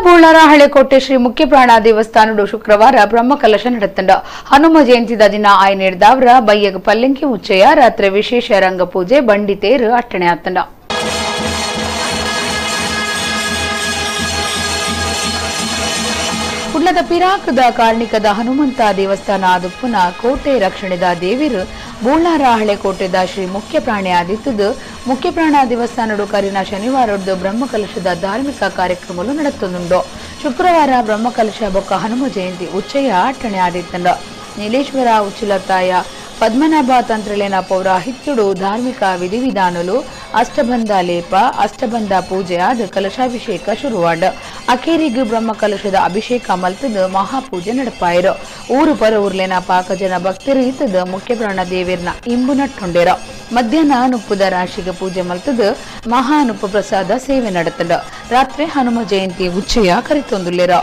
ಬೋಳಾರ ಹಳೆಕೋಟೆ ಶ್ರೀ ಮುಖ್ಯಪ್ರಾಣ ದೇವಸ್ಥಾನಡು ಶುಕ್ರವಾರ ಬ್ರಹ್ಮಕಲಶ ನಡೆತಂಡ. ಹನುಮ ಜಯಂತಿದ ದಿನ ಆಯ್ನೇಡ್ದಾವ್ರ ಬಯ್ಯಗ ಪಲ್ಲಂಕಿ ಉಚ್ಚಯ, ರಾತ್ರಿ ವಿಶೇಷ ರಂಗಪೂಜೆ, ಬಂಡಿ ತೇರು ಅಟ್ಟಣೆ ಆತಂಡ. ಕುಡ್ಲದ ಪಿರಾಕದ ಕಾರ್ಣಿಕದ ಹನುಮಂತ ದೇವಸ್ಥಾನ ಆದುಪ್ಪುನ ಕೋಟೆ ರಕ್ಷಣೆದ ದೇವಿರು ಬೋಳಾರ ಹಳೆಕೋಟೆದ ಶ್ರೀ ಮುಖ್ಯ ಪ್ರಾಣಿ ಆದಿತ್ತದು. ಮುಖ್ಯಪ್ರಾಣ ದೇವಸ್ಥಾನಡು ಕರಿನ ಶನಿವಾರದ್ದು ಬ್ರಹ್ಮಕಲಶದ ಧಾರ್ಮಿಕ ಕಾರ್ಯಕ್ರಮಗಳು ನಡೆತುಂಡು. ಶುಕ್ರವಾರ ಬ್ರಹ್ಮಕಲಶ ಬೊಕ್ಕ ಹನುಮ ಜಯಂತಿ ಉಚ್ಚಯ ಅಟ್ಟಣೆ ಆದಿತ್ತಂಡ. ನೀಲೇಶ್ವರ ಉಚ್ಚಿಲತಾಯ ಪದ್ಮನಾಭ ತಂತ್ರಲೇನ ಪೌರಾಹಿತ್ಯುಡು ಧಾರ್ಮಿಕ ವಿಧಿವಿಧಾನಲು ಅಷ್ಟಬಂಧ ಲೇಪ ಅಷ್ಟಬಂಧ ಪೂಜೆ ಆದ ಕಲಶಾಭಿಷೇಕ ಶುರುವಾಡ. ಅಖೇರಿಗ್ ಬ್ರಹ್ಮಕಲಶದ ಅಭಿಷೇಕ ಮಲ್ತದ ಮಹಾಪೂಜೆ ನಡಪಾಯರು. ಊರು ಪರ ಊರ್ಲೇನ ಪಾಕ ಜನ ಭಕ್ತರು ಇತ್ತದ ಮುಖ್ಯಪ್ರಾಣ ದೇವಿರ್ನ ಇಂಬು ನಟ್ಟೊಂಡೇರ. ಮಧ್ಯಾಹ್ನ ನುಪ್ಪುದ ರಾಶಿಗೆ ಪೂಜೆ ಮಲ್ತದ ಮಹಾನುಪ್ಪ ಪ್ರಸಾದ ಸೇವೆ ನಡೆತಂಡ. ರಾತ್ರಿ ಹನುಮ ಜಯಂತಿ ಉಚ್ಚಯ ಕರಿತೊಂದುಲ್ಲೇರ.